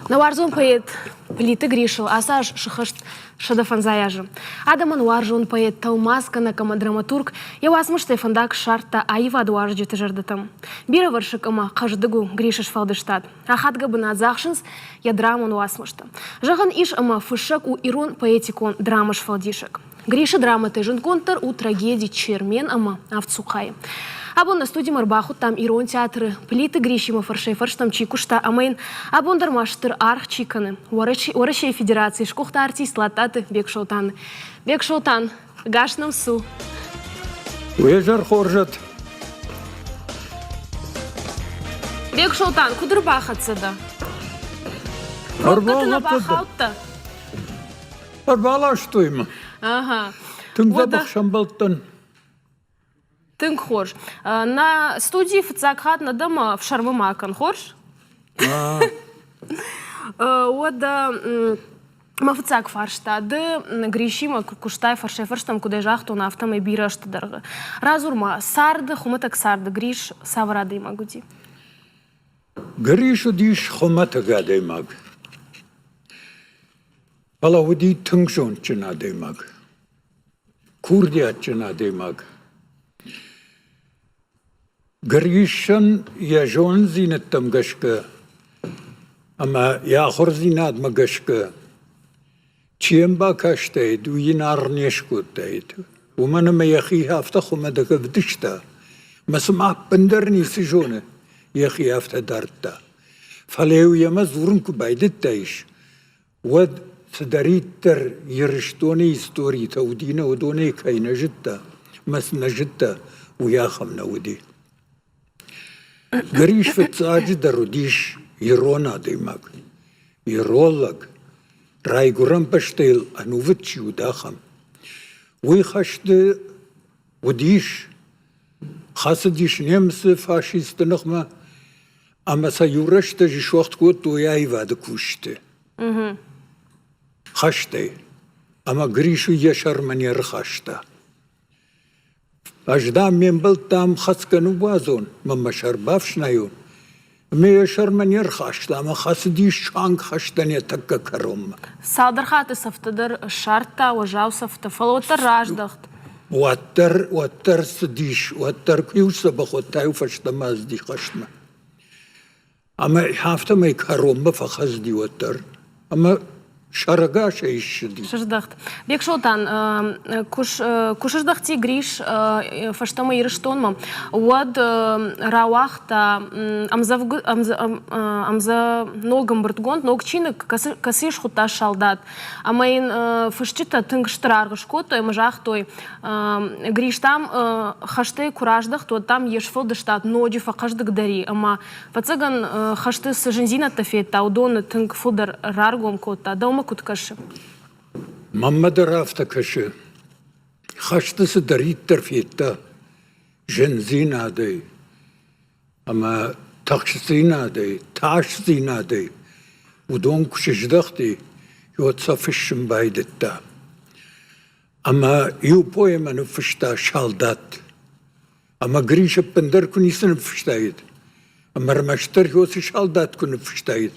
Нӕ уарзон поэт Плиты Гришыл ацы аз сыххӕст 105 азы. Адӕмӕн уарзон поэт, тӕлмацгӕнӕг ӕмӕ драматург йӕ уацмыстӕй фӕндаг ссардта аивадуарзджыты зӕрдӕтӕм. Бирӕвӕрсыг ӕмӕ хъӕздыг у Грисы сфӕлдыстад. Ахадгӕ бынат дзы ахсынц йӕ драмон уацмыстӕ. Зӕгъӕн ис, ӕмӕ фыссӕг у ирон поэтикон драмӕ сфӕлдисӕг. Грисы драмӕтӕй зындгонддӕр у трагеди «Чермен» ӕмӕ «Авдцухъайы». Абон нӕ студимӕ ӕрбахуыдтам ирон театры Плиты Грисимӕ фӕрсӕй-фӕрстӕм чи куыста ӕмӕ йын абон дӕр ма стыр аргъ чи кӕны, Уӕрӕсейы Федерацийы сгуыхт артист Ладтаты Бексолтан. Бексолтан, гас нӕм цу! Уе зӕр хорзӕт! Бексолтан, куыд ӕрбахӕццӕ дӕ? Пробкӕты нӕ бахаудтӕ? Ӕрбаластой мӕ. Ага. Тынг дзӕбӕх сӕмбӕлдтӕн. Тынг хорз. Нӕ студийы фыццаг хатт нӕ дӕ мӕ фсӕрмы ма кӕн, хорз? Уӕдӕ мӕ фыццаг фарста. Ды Гришимӕ куы куыстай фӕрсӕй-фӕрстӕм, куыдӕй загътон, афтӕмӕй бирӕ азты дӕргъы. Радзур-ма, царды, хуымӕтӕг царды Гриш цавӕр адӕймаг уыди? Гриш уыдис хуымӕтӕг адӕймаг. Фӕлӕ уыди тынг зондджын адӕймаг, курдиатджын адӕймаг. Гришӕн йӕ зонддзинӕдтӕм гӕсгӕ ӕмӕ йӕ ахуырдзинадмӕ гӕсгӕ чи йӕм бакастаид, уый йын аргъ не скодтаид. Уымӕн ӕмӕ йӕхи афтӕ хуымӕтӕг ӕвдыста, ӕмӕ цыма ӕппындӕр ницы зоны, йӕхи афтӕ дардта. Фӕлӕ-иу йемӕ дзурын куы байдыдтаис, уӕд цыдӕриддӕр Ирыстоны историтӕ уыди, нӕ уыдонӕй кӕй нӕ зыдта мӕ цы нӕ зыдта, уый ахӕм нӕ уыди. Гриш фыццаджыдӕр уыдис ирон адӕймаг, ирон лӕг, райгуырӕн бӕстӕйыл ӕнувыд чи уыд, ахӕм. Уый хӕсты уыдис, хӕцыдис немыцы фашистты ныхмӕ ӕмӕ сӕ иу рӕстӕджы суӕгъд кодтой аивады кусджыты хӕстӕй. Ӕмӕ Гриш уый йӕ сӕрмӕ не рхаста. Ӕз, дам, ме мбӕлттӕм хӕцгӕ ныууадзон мӕ мӕ сӕр бафснайон. Ӕмӕ йӕ сӕрмӕ не рхаста ӕмӕ хӕцыдис суанг хӕстӕн йӕ тӕккӕ кӕронмӕ. Цалдӕр хатты цӕфтӕ дӕр ссардта, уӕззау цӕфтӕ, фӕлӕ уӕддӕр раздӕхт. Уӕддӕр, уӕддӕр цыдис, уӕддӕр куы-иу сдзӕбӕх, уӕд та-иу фӕстӕмӕ ацыди хӕстмӕ. Ӕмӕ афтӕмӕй кӕронмӕ фӕхӕцыди уӕддӕр. Ӕмӕ сӕрӕгасӕй ссыди. Сыздӕхт. Бексолтан, куы сыздӕхти Гриш фӕстӕмӕ Ирыстонмӕ, уӕд рауагъта ӕмдзӕ ног ӕмбырдгонд, ног чиныг, кӕцыйы схуыдта «Салдат». Ӕмӕ йын фысджытӕ тынг стыр аргъ скодтой ӕмӕ загътой, Гриш, дам, хӕстӕй куы раздӕхт, уӕд, дам, йе сфӕлдыстад ноджы фӕхъӕздыгдӕр и ӕмӕ, ӕвӕццӕгӕн, хӕсты цы зындзинӕдтӕ федта, уыдоны тынг фылдӕр раргом кодта. Дӕумӕ куыд кӕсы? Мӕнмӕ дӕр афтӕ кӕсы. Хӕсты цыдӕриддӕр федта зындзинадӕй ӕмӕ тыхстдзинадӕй, тасдзинадӕй, уыдон куы сыздӕхти, уӕд сӕ фыссын байдыдта. Ӕмӕ иу поэмӕ ныффыста «Салдат». Ӕмӕ Гриш ӕппындӕр куы ницы ныффыстаид, ӕмӕ ӕрмӕстдӕр уыцы салдат куы ныффыстаид,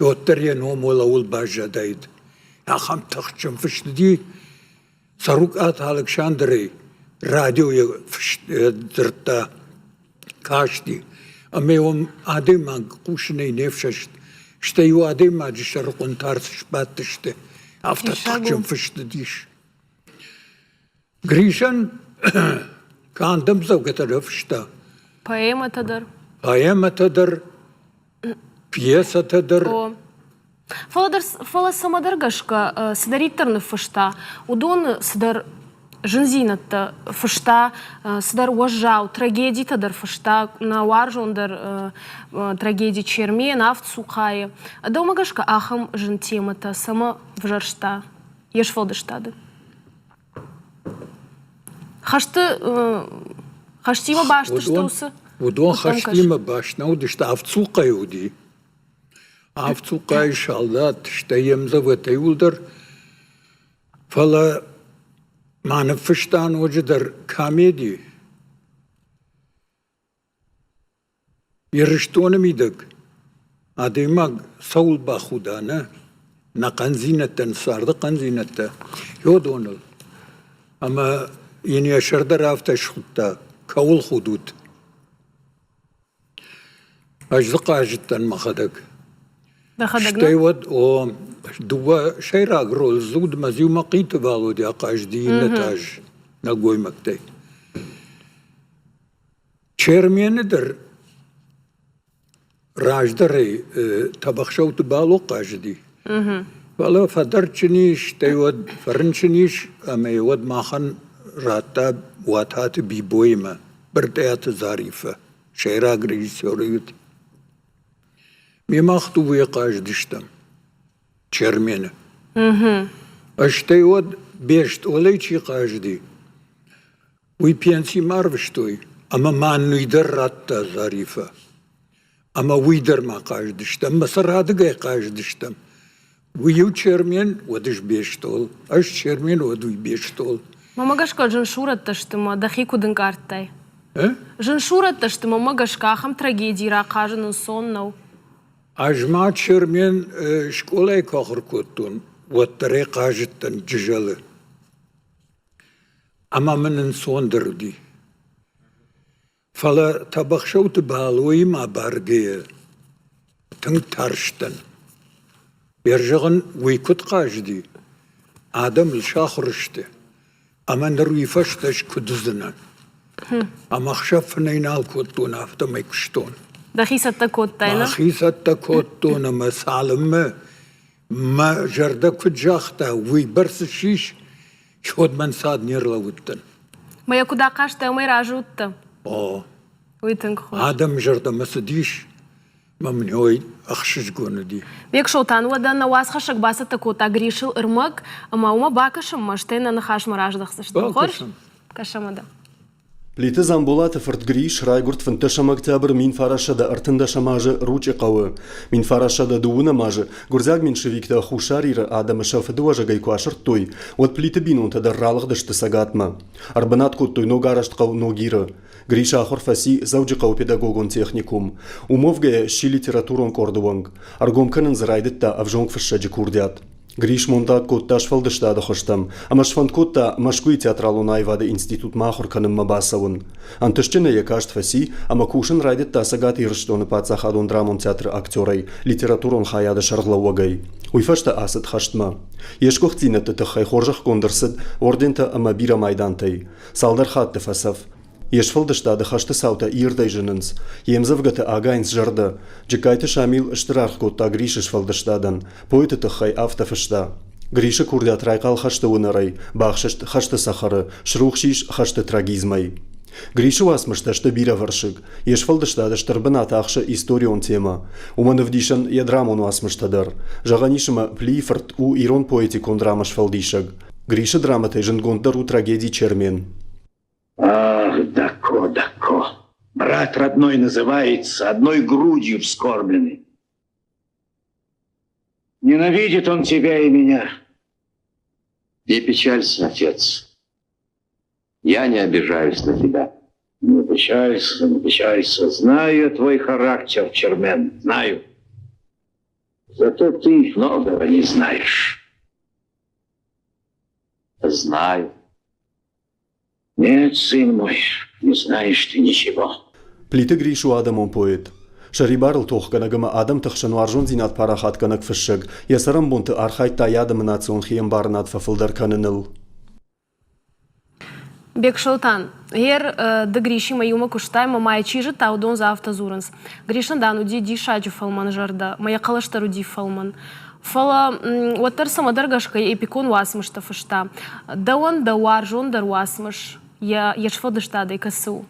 уӕддӕр йӕ ном уӕлӕуыл баззадаид. Ахӕм тыхджын фыст уыди Цӕрукъаты Алыксандрӕй радиойы дзырдта, касти, ӕмӕ уым адӕймаг хъусынӕй не фсӕст, стӕй-иу адӕймаджы сӕрыхъуынтӕ арц сбадтысты, афтӕ тыхджын фыст уыдис. Гришӕн канд ӕмдзӕвгӕтӕ нӕ фыста. Поэмӕтӕ дӕр. Поэмӕтӕ дӕр, пьесӕтӕ дӕр. Фӕлӕ дӕр, фӕлӕ цӕмӕдӕр гӕсгӕ цыдӕриддӕр ныффыста, уыдоны цыдӕр зындзинӕдтӕ фыста, цыдӕр уӕззау трагедитӕ дӕр фыста, нӕ уарзондӕр трагеди Чермен, Авдцухъайы. Дӕумӕ гӕсгӕ ахӕм зын темӕтӕ цӕмӕ взӕрста йе сфӕлдыстады? Хӕсты хӕстимӕ баст сты уыцы? Уыдон хӕстимӕ баст нӕ уыдысты, Авдцухъайы уыди. Авдцухъайы салдат, стӕй йе мдзӕвгӕтӕ иууылдӕр. Фӕлӕ ма ныффыста ноджыдӕр комеди. Ирыстоны мидӕг. Адӕймаг цӕуыл бахуда, нӕ? Нӕ хъӕндзинӕдтӕ, нӕ царды хъӕндзинӕдтӕ, уыдоныл. Ӕмӕ йын йӕ сӕр дӕр афтӕ схуыдта, кӕуыл худут? Ӕз дзы хъазыдтӕн мӕхӕдӕг. Дӕхӕдӕг Стӕй уӕд, о, дыууӕ сӕйраг роль дзуд Мӕзиу Мӕхъиты Валодя хъазыди иннӕ аз нӕлгоймӕгтӕй. Чермены дӕр раздӕрӕй Тӕбӕхсӕуты Бало хъазыди. Фӕлӕ фӕдӕрчын ис, стӕй уӕд фӕрынчын ис, ӕмӕ уӕд махӕн радта Уататы Бибоимӕ Брытъиаты Зариффӕ, сӕйраг режиссеры уыд. Мемах дыууӕ хъазыдыстӕм Чермены. Стӕй уӕд Бестъолӕй чи хъазыди, уый пенсимӕ арвыстой ӕмӕ ма уый дӕр радта Зариффӕ. Ӕмӕ уый дӕр ма хъазыдыстӕм, ӕмӕ сӕ радыгай хъазыдыстӕм. Уый-иу Чермен, уӕд ӕз Бестол, ӕз Чермен, уӕд уый Бестол. Мӕнмӕ гӕсгӕ зын сурӕттӕ сты мӕ дӕхи куыд ӕнкъардтай? Зын сурӕттӕ сты, мӕнмӕ гӕсгӕ ахӕм трагеди рахъазын ӕнцон нӕу. Ӕз ма Чермен скъолайы куы ахуыр кодтон, уӕддӕр ӕй хъазыдтӕн Джызӕлы. Ӕмӕ мын ӕнцондӕр уыди. Фӕлӕ Тӕбӕхсӕуты Балоимӕ абаргӕйӕ тынг тарстӕн. Зӕгъын, уый куыд хъазыди, адӕм ыл сахуыр сты, ӕмӕ ныр уый фӕстӕ ӕз куыд уыдзынӕн? Ӕмӕ ӕхсӕв фынӕй нал кодтон, афтӕмӕй куыстон. Дӕхи цӕттӕ кодтай, нӕ? Мӕхи цӕттӕ кодтон ӕмӕ цалынмӕ мӕ зӕрдӕ куыд загъта, уыйбӕрц ссис, уӕд мӕ ӕнцад не рлӕууыдтӕн. Мӕ йӕ куыд ахъазтай, уымӕй разы уыдтӕ? О. Уый тынг хорз. Адӕмы зӕрдӕмӕ цыдис, мӕ мын ой ӕхсызгон уыди. Бексолтан, уӕдӕ нӕ уацхӕссӕг бацӕттӕ кодта Гришыл ӕрмӕг, ӕмӕ уымӕ бакӕсынмӕ, стӕй нӕ ныхасмӕ раздӕхдзыстӕм. Хорз? Кӕсӕм уӕдӕ. Плиты Дзамболаты фырт Гриш райгуырд фынддӕсӕм октябры 1913 азы Ручъы хъӕуы. 1909 азы гуырдзиаг меньшевиктӕ Хуссар Иры адӕмы сӕ фыдыуӕзӕгӕй куы асырдтой, уӕд Плиты бинонтӕ дӕр ралыгъдысты Цӕгатмӕ. Ӕрбынат кодтой ногарӕзт хъӕу Ногиры. Гриш ахуыр фӕци Дзӕуджыхъӕуы педагогон техникум. Уым уӕвгӕйӕ сси литературон къорды уӕнг. Ӕргом кӕнын дзы райдыдта ӕвзонг фыссӕджы курдиат. Гриш мондаг кодта сфӕлдыстады хуызтӕм ӕмӕ сфӕнд кодта Мӕскуыйы театралон аивады институтмӕ ахуыр кӕнынмӕ бацӕуын. Ӕнтыстджынӕй йӕ каст фӕци ӕмӕ кусын райдыдта Цӕгат Ирыстоны паддзахадон драмон театры актерӕй, литературон хайады сӕргълӕууӕгӕй. Уый фӕстӕ ацыд хӕстмӕ. Йе сгуыхтдзинӕдты тыххӕй хорзӕхгонд ӕрцыд ордентӕ ӕмӕ бирӕ майдантӕй. Цалдӕр хатты фӕцӕф. Йе сфӕлдыстады хӕсты цаутӕ ирдӕй зынынц, йе мдзӕвгӕты агайынц зӕрдӕ. Джыккайты Шамил стыр аргъ кодта Грисы сфӕлдыстадӕн, поэты тыххӕй афтӕ фыста: Грисы курдиат райхъал хӕсты уынӕрӕй, бахсыст хӕсты цӕхӕры, срухс ис хӕсты трагизмӕй. Грисы уацмыстӕ сты бирӕвӕрсыг, йе сфӕлдыстады стыр бынат ахсы историон темӕ. Уымӕн ӕвдисӕн йӕ драмон уацмыстӕ дӕр. Зӕгъӕн ис ӕмӕ Плийы фырт у ирон поэтикон драмӕ сфӕлдисӕг. Грисы драмӕтӕй зындгонддӕр у трагеди «Чермен». Ах, Дако, Дако, брат родной называется, одной грудью вскормленный. Ненавидит он тебя и меня. Не печалься, отец. Я не обижаюсь на тебя. Не печалься, не печалься. Знаю я твой характер, Чермен, знаю. Зато ты многого не знаешь. Знаю. Нет, сын мой, не знаешь ты ничего. Плиты Гриш у адӕмон поэт. Сӕрибарыл тохгӕнӕг ӕмӕ адӕмты хсӕн уарзондзинад парахатгӕнӕг фыссӕг йӕ цӕрӕнбонты архайдта йӕ адӕмы национ хиӕмбарынад фӕфылдӕр кӕныныл. Бексолтан, гъер ды Гришимӕ иумӕ куыстай ӕмӕ ма йӕ чи зыдта, уыдон дзы афтӕ дзурынц. Гришӕн дӕн уыди диссаджы фӕлмӕн зӕрдӕ, мӕ йӕ хъӕлӕс дӕр уыди фӕлмӕн. Фӕлӕ уӕддӕр цӕмӕдӕр гӕсгӕ эпикон уацмыстӕ фыста. Дӕуӕн дӕ уарзондӕр уацмыс йӕ йе сфӕлдыстадӕй кӕцы у?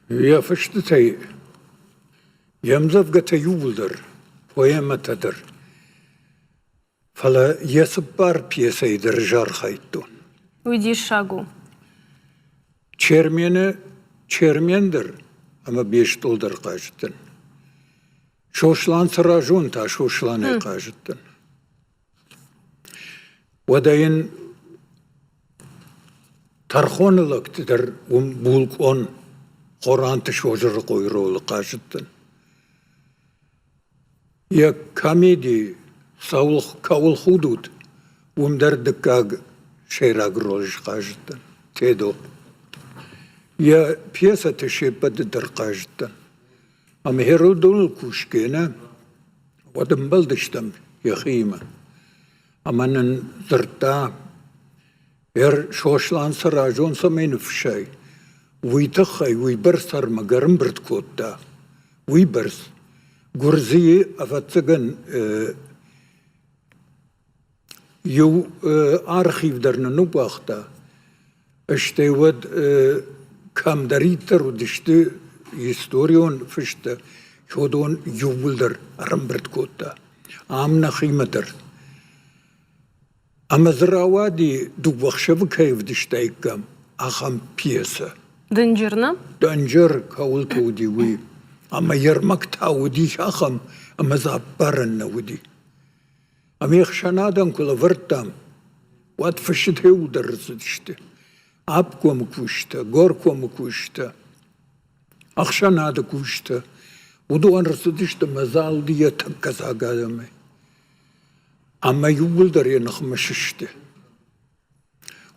Йӕ фыстытӕй йе мдзӕвгӕтӕ иууылдӕр, поэмӕтӕ дӕр. Фӕлӕ йӕ цыппар пьесӕйы дӕр ӕз архайдтон. Уый диссаг у. Чермены Чермен дӕр ӕмӕ Бестол дӕр хъазыдтӕн. Сослан Цӕразон та Сосланӕй хъазыдтӕн. Уӕдӕ йын тӕрхоны лӕгты дӕр уым булкъон. Хоранты Созырыхъойы ролы хъазыдтӕн. Йӕ комеди цӕуыл кӕуыл худут, уым дӕр дыккаг сӕйраг ролы схъазыдтӕн Тедо. Йӕ пьесӕты се ппӕты дӕр хъазыдтӕн. Ӕмӕ Херодоныл кусгӕ нӕ, уӕд ӕмбӕлдыстӕм йӕхиимӕ. Ӕмӕ нын дзырдта, Ӕр Сослан Цӕразон цӕмӕй ныфсӕй, уый тыххӕй уыйбӕрц ӕрмӕг ӕрӕмбырд кодта, уыйбӕрц. Гуырдзыйы, ӕвӕццӕгӕн, иу архив дӕр нӕ ныууагъта, стӕй уӕд кӕмдӕриддӕр уыдысты историон фысттӕ, уыдон иууылдӕр ӕрӕмбырд кодта. Ам нӕхимӕ дӕр. Ӕмӕ дзы рауади, дыууӕ хсӕвы кӕй ӕвдыстаиккам, ахӕм пьесӕ. Дынджыр, нӕ? Дынджыр кӕуылты уыди, уый. Ӕмӕ йе рмӕг та уыди ахӕм, ӕмӕ дзы ӕппарӕн нӕ уыди. Ӕмӕ йе хсӕнадӕн куы лӕвӕрдтам, уӕд фысджытӕ иууылдӕр ӕрцыдысты. Обкомы кусджытӕ, горкомы кусджытӕ, ӕхсӕнады кусджытӕ. Уыдон ӕрцыдысты мӕ зал уыди йӕ тӕккӕ дзаг адӕмӕй. Ӕмӕ иууылдӕр йӕ ныхмӕ сысты.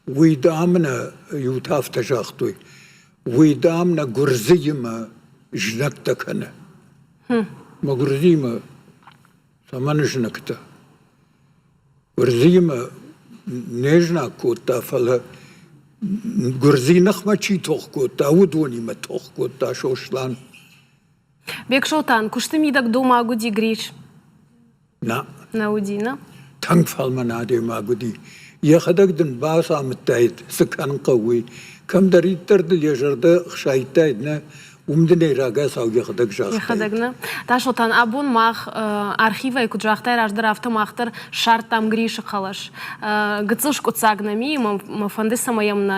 Уый, дам, нӕ иутӕ афтӕ загътой, уый, дам, нӕ гуырдзыимӕ знӕгтӕ кӕны. Мӕ гуырдзыимӕ цӕмӕн знӕгтӕ? Гуырдзыимӕ не знаг кодта, фӕлӕ гуырдзыйы ныхмӕ чи тох кодта, уыдонимӕ тох кодта Сослан. Бексолтан, куысты мидӕг домаг уыди Гриш? Нӕ. Нӕ уыди, нӕ? Тынг фӕлмӕн адӕймаг уыди. Йӕхӕдӕг дын бацамыдтаид, цы кӕнын хъӕуы, уый. Кӕмдӕриддӕр дыл йӕ зӕрдӕ хсайдтаид, нӕ, уым дын ӕй рагацау йӕхӕдӕг загътаид. Йӕхӕдӕг, нӕ? Тасолтан, абон мах архивӕй, куыд загътай раздӕр, афтӕ мах дӕр ссардтам Гришы хъӕлӕс. Гыццыл скъуыддзаг нӕм и, мӕ фӕнды, цӕмӕй йӕм нӕ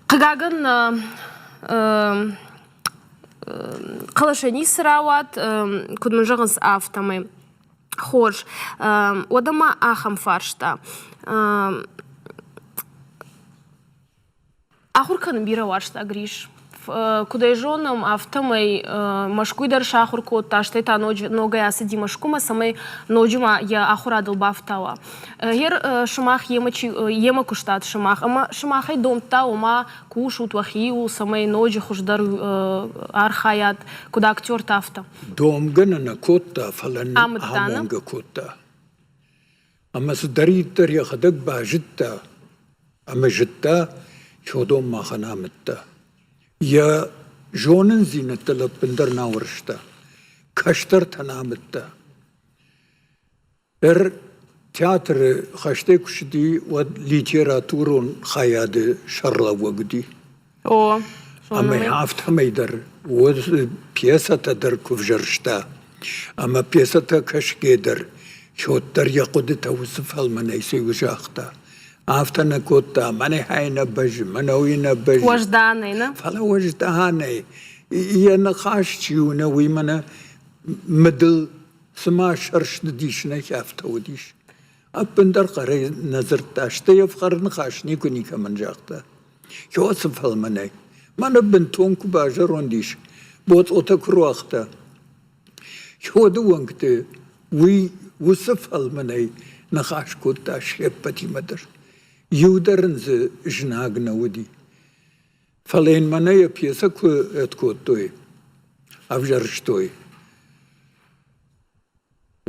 Хъыгагӕн, хъӕлӕсӕй ницы рауад, куыд мын зӕгъынц, афтӕмӕй. Хорз. Уӕдӕ ма ахӕм фарста. Ахуыр кӕнын бирӕ уарзта Гриш. Куыд ӕй зонӕм, афтӕмӕй Мӕскуыйы дӕр сахуыр кодта, стӕй та ноджы ногӕй ацыди Мӕскуымӕ, цӕмӕй ноджы ма йӕ ахуырадыл бафтауа. Гъер сымах йемӕ чи йемӕ куыстат сымах ӕмӕ сымахӕй домдта, ома кусут уӕхиуыл, цӕмӕй ноджы хуыздӕр архайат, куыд актертӕ, афтӕ. Домгӕ нӕ нӕ кодта, фӕлӕ нын амонгӕ кодта. Ӕмӕ цыдӕриддӕр йӕхӕдӕг базыдта ӕмӕ зыдта, Содом махӕн амыдта. Йӕ зонындзинӕдтӕ лӕппындӕр нӕ уарзта, кӕстӕртӕн амыдта. Ӕр театры хӕстӕй куы цыди, уӕд литературон хайады сӕргълӕууӕг уыди. О, Ӕмӕ афтӕмӕй дӕр уӕд пьесӕтӕ дӕр куы взӕрста, ӕмӕ пьесӕтӕ кӕсгӕ дӕр, уӕддӕр йӕ хъуыдытӕ уыцы фӕлмӕнӕй цы загъта. Афтӕ нӕ кодта, мӕнӕ хай нӕ бӕззы, мӕнӕ уый нӕ бӕззы. Уӕзданӕй, нӕ? Фӕлӕ уӕзданӕй. Йӕ ныхас чи у, нӕ уый мӕнӕ мыдыл цыма сӕрст уыдис, нӕ афтӕ уыдис. Ӕппындӕр хъӕрӕй нӕ дзырдта, стӕй ӕфхӕрд ныхас никуы никӕмӕн загъта. Кӕцы фӕлмӕнӕй. Мӕнӕ бынтон куы базӕронд ис, боцъотӕ куы руагъта. Уӕды уӕнгты уый уыцы фӕлмӕнӕй ныхас кодта се ппӕтимӕ дӕр. Иу дӕр ын дзы знаг нӕ уыди. Фӕлӕ йын мӕнӕ йӕ пьесӕ куы ӕдкодтой, ӕвзӕрстой,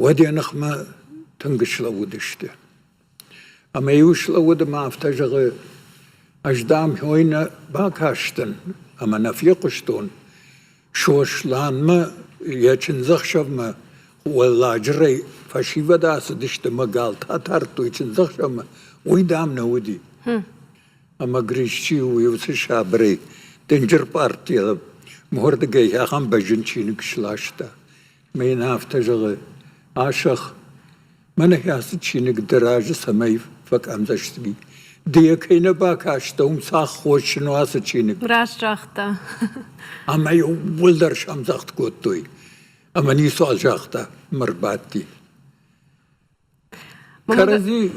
уӕд йӕ ныхмӕ тынг слӕууыдысты. Ӕмӕ-иу слӕууыд ӕмӕ афтӕ зӕгъы, ӕз, дам, хой нӕ бакастӕн ӕмӕ нӕ фехъуыстон, Сосланмӕ йӕ чындзӕхсӕвмӕ Уӕлладжырӕй фӕсивӕд ацыдысты ӕмӕ галтӕ атардтой чындзӕхсӕвмӕ, уый, дам, нӕ уыди. Ӕмӕ Грис чи у, уыцы сабырӕй дынджыр партийӕ муырдыгӕй ахӕм бӕзджын чиныг сласта. Мӕ йын афтӕ зӕгъы, Асӕх, мӕнӕ ацы чиныг дӕ разы цӕмӕй фӕкъӕмдзӕстыг и. Ды йӕ кӕй нӕ бакастӕ, уым цы аххосджын у ацы чиныг? Раст загъта. Ӕмӕ иууылдӕр сӕмдзӕгъд кодтой. Ӕмӕ ницуал загъта, мӕ рбадти. Кӕрӕдзи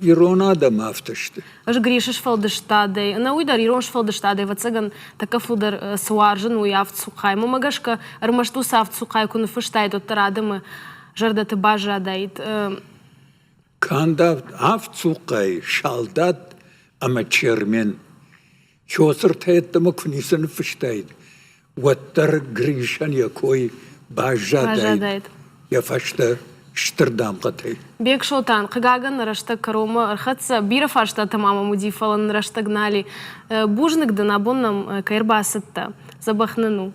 Ирон адӕм афтӕ сты. Ӕз Грисы сфӕлдыстадӕй, ӕнӕуый дӕр ирон сфӕлдыстадӕй, ӕвӕццӕгӕн, тӕккӕ фылдӕр цы уарзын, уый авд цухъхъайы. Мӕнмӕ гӕсгӕ, ӕрмӕст уыцы авд цухъхъайы куы ныффыстаид, уӕддӕр адӕмы зӕрдӕты баззадаид. Канд авд цухъхъайы салдат ӕмӕ Чермен Чосыртӕ йеддӕмӕ куы ницы ныффыстаид, уӕддӕр Гришӕн йӕ кой баззадаид йӕ фӕстӕ стыр дамгъӕтӕй. Бексолтан, хъыгагӕн, рӕстӕг кӕронмӕ ӕрхӕццӕ. Бирӕ фарстатӕ ма мӕм уыди, фӕлӕ нын рӕстӕг нал и. Бузныг дын, абон нӕм кӕй ӕрбацыдтӕ. Дзӕбӕх нын у.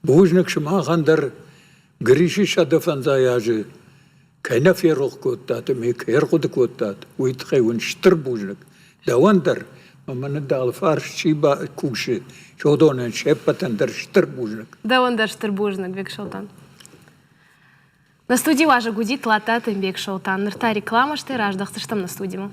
Бузныг сымахӕн дӕр Грисы 105 азы кӕй нӕ ферох кодтат ӕмӕ кӕй ӕрхъуыды кодтат, уый тыххӕй уын стыр бузныг. Дӕуӕн дӕр ӕмӕ нын дӕ алыфарс чи кусы, уыдонӕн се ппӕтӕн дӕр стыр бузныг. Дӕуӕн дӕр стыр бузныг, Бексолтан. Нӕ студийы уазӕг уыди Тлаттаты Бексолтан. Ныр та рекламӕ, стӕй раздӕхдзыстӕм нӕ студимӕ.